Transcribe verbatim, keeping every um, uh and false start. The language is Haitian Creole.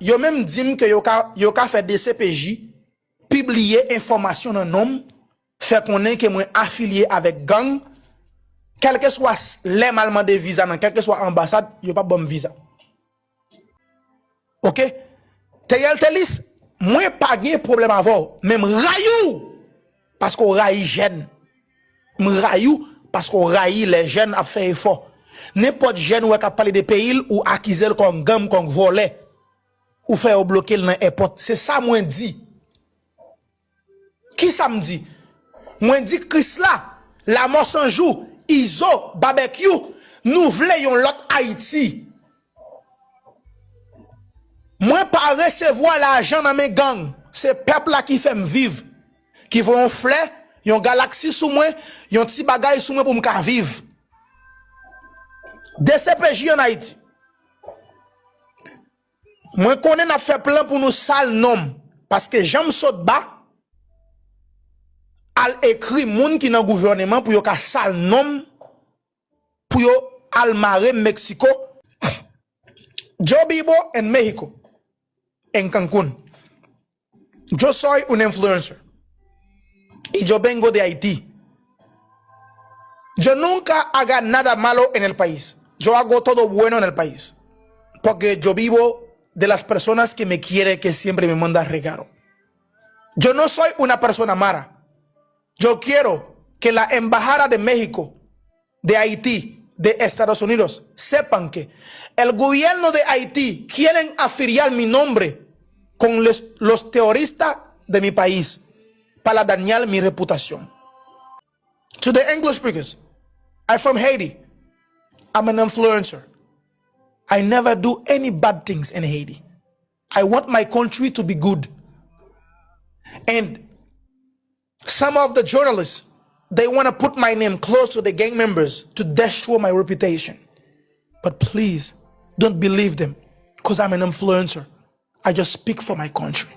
Yo menm di m ke yo ka, yo ka fè D C P J pibliye enfòmasyon nan non m, fè konnen ke mwen afilye avèk gang, kèlkeswa s-, lè m al mande viza nan kèlkeswa anbasad, yo p ap ban m viza. Oke? Theriel Thelus, mwen pa gen pwoblèm avè w, men m rayi w paske w rayi jèn. M rayi w paske w rayi lè jèn ap fè efò. Nenpòt jèn ou wè k ap pale de peyi l, ou akize l kòm gang, kòm vòlè. Ou fè yo bloke l nan èpòt. Se sa mwen di. Kisa m di? Mwen di Krisla, Lamò San Jou, Izo, Babekyou, nou vle yon lòt Ayiti. Mwen pa resevwa lajan nan men gang. Se pèp la ki fè m viv. Ki voye yon flè, yon galaksi sou mwen, yon ti bagay sou mwen pou m ka viv. D C P J ann Ayiti. Mwen konnen n ap fè plan pou nou sal non m. Paske jan m sot ba, al ekri moun ki nan gouvèneman pou yo ka sal non m, pou yo al mare m Meksiko. Yo vivo en México, en Cancún. Yo soy un influencer. Y yo vengo de Haití. Yo nunca haga nada malo en el país. Yo hago todo bueno en el país. Porque yo vivo de las personas que me quiere, que siempre me manda regalo. Yo no soy una persona mala. Yo quiero que la embajada de México, de Haití, de Estados Unidos, sepan que el gobierno de Haití quieren afiliar mi nombre con les, los terroristas de mi país para dañar mi reputación. To the English speakers, I'm from Haiti. I'm an influencer. I never do any bad things in Haiti. I want my country to be good. And some of the journalists, they want to put my name close to the gang members to destroy my reputation. But please, don't believe them, because I'm an influencer. I just speak for my country.